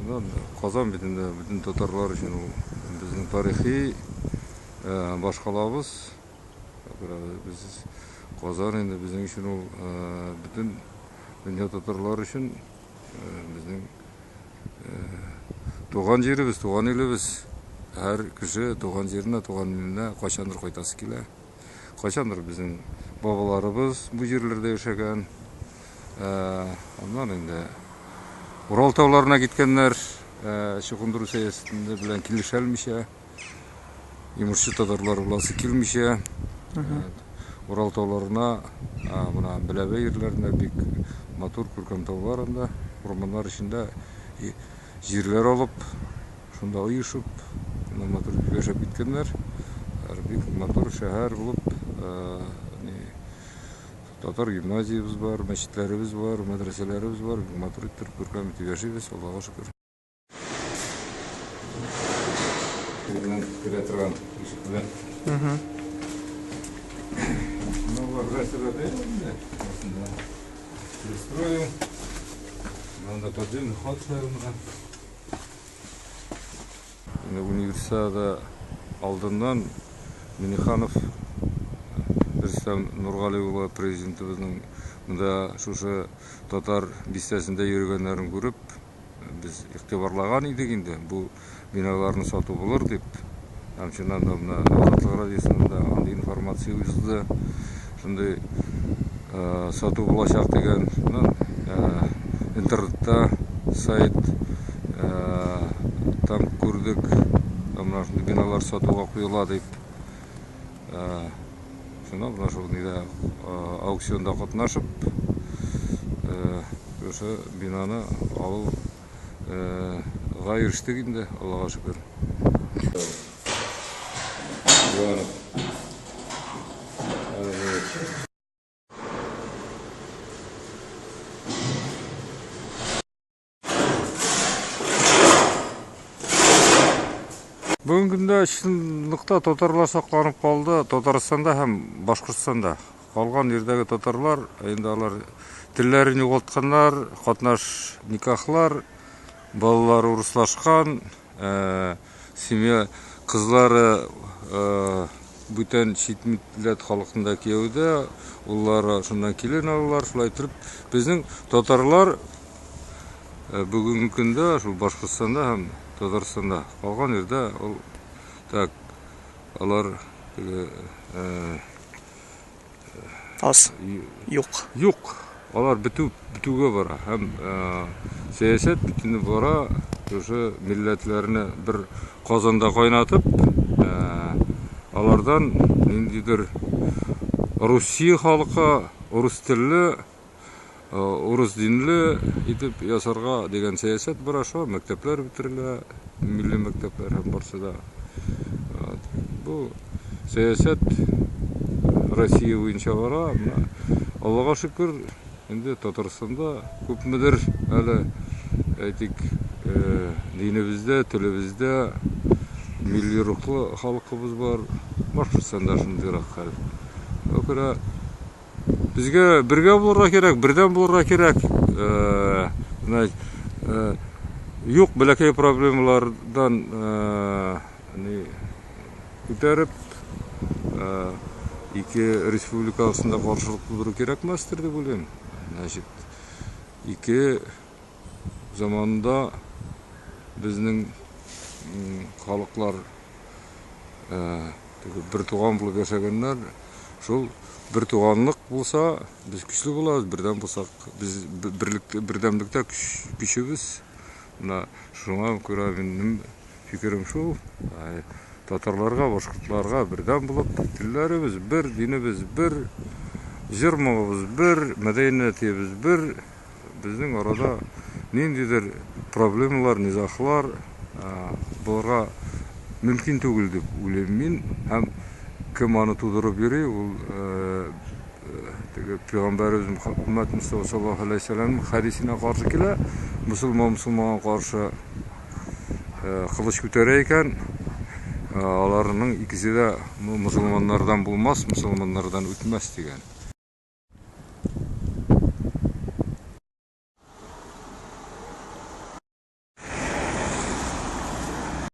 Чыннан да, Казан бит инде бөтен татарлар өчен ул безнең тарихи башкалабыз. Без Казан инде безнең өчен ул бөтен дөнья татарлары өчен безнең туган җиребез, туган илебез. Һәр кеше туган җиренә, туган иленә кайчандыр кайтасы килә. Кайчандыр безнең бабаларыбыз бу җирләрдә яшәгән. Аннан инде Урал тауларына киткәннәр, чукындыру сәясәте белән килешәлмичә, йомышчы татарлар буласы килмичә, Урал тауларына, менә Бәләбәй җирләрендә бик матур күркәм таулар анда, урманнар эчендә җирләр алып, шунда оешып, шунда матур итеп яшәп киткәннәр. Бик матур шәһәр булып, татар гимназиябез бар, мәчетләребез бар, мәдрәсәләребез бар, бик матур иттереп, күркәм итеп яшибез, Аллага шөкер. Тегеннән керә торган ишек белән. Ну, болар берәрсе дә инде. Астында пристроил. Монда подземный ход шулай менә. Инде универсиада алдыннан Миннеханов Рөстәм Нургали улы президентыбызның монда шушы татар бистәсендә йөргәннәрен күреп, без игътибарлаган идек инде, бу биналарны сату булыр дип. Һәм чыннан да менә Азатлык радиосында да андый информация узды. Шундый сату булачак дигән. Интернетта сайт там күрдек. Менә шундый биналар сатуга куела дип. Шуннан менә шул нидә аукционда катнашып, шушы бинаны алу га ирештек инде, Аллага шөкер. Иванов. Бүгенге көндә чынлыкта татарлар сакланып калды Татарстанда һәм Башкортстанда. Калган җирдәге татарлар, инде алар телләрен югалтканнар, катнаш никахлар, балалары урыслашкан, семья кызлары бүтән чит милләт халкында кияүдә, уллары шуннан килен алалар, шулай итеп безнең татарлар бүгенге көндә шул Башкортстанда һәм Татарстанда калган җирдә ул так алар теге Аз. Юк. Юк. Алар бетү, бетүгә бара. Һәм сәясәт бөтен бара шушы милләтләрне бер казанда кайнатып, алардан ниндидер Русия халкы, урыс телле, урыс динле итеп ясарга дигән сәясәт бара. Шуңа мәктәпләр бетерелә, милли мәктәпләр һәм барсы да. Бу сәясәт Россия буенча бара. Менә Аллага шөкер, инде Татарстанда күпмедер әле, әйтик, динебездә, телебездә милли рухлы халкыбыз бар. Башкортстанда шундыйрак хәл. Шуңа күрә безгә бергә булырга кирәк, бердәм булырга кирәк. Менә юк бәләкәй проблемалардан ни күтәреп ике республика арасында каршылык тудыру кирәкмәстер дип уйлыйм. Значит, ике заманда безнең халыклар теге бер туган булып яшәгәннәр. Шул бер туганлык булса, без көчле булабыз, бердәм булсак, без берлектә, бердәмлектә көчебез. Менә шуңа күрә минем фикерем шул, татарларга, башкортларга бердәм булып, телләребез бер, динебез бер, җыр-моңыбыз бер, мәдәниятебез бер, безнең арада ниндидер проблемалар, низаглар булырга мөмкин түгел дип уйлыйм мин. Һәм кем аны тудырып йөри, ул теге пәйгамбәребез Мөхәммәд Мустафа саллаллаһу алейһи ва сәлләмнең хәдисенә каршы килә, мөселман мөселманга каршы кылыч күтәрә икән, аларның икесе дә мөселманнардан булмас, мөселманнардан үтмәс дигән.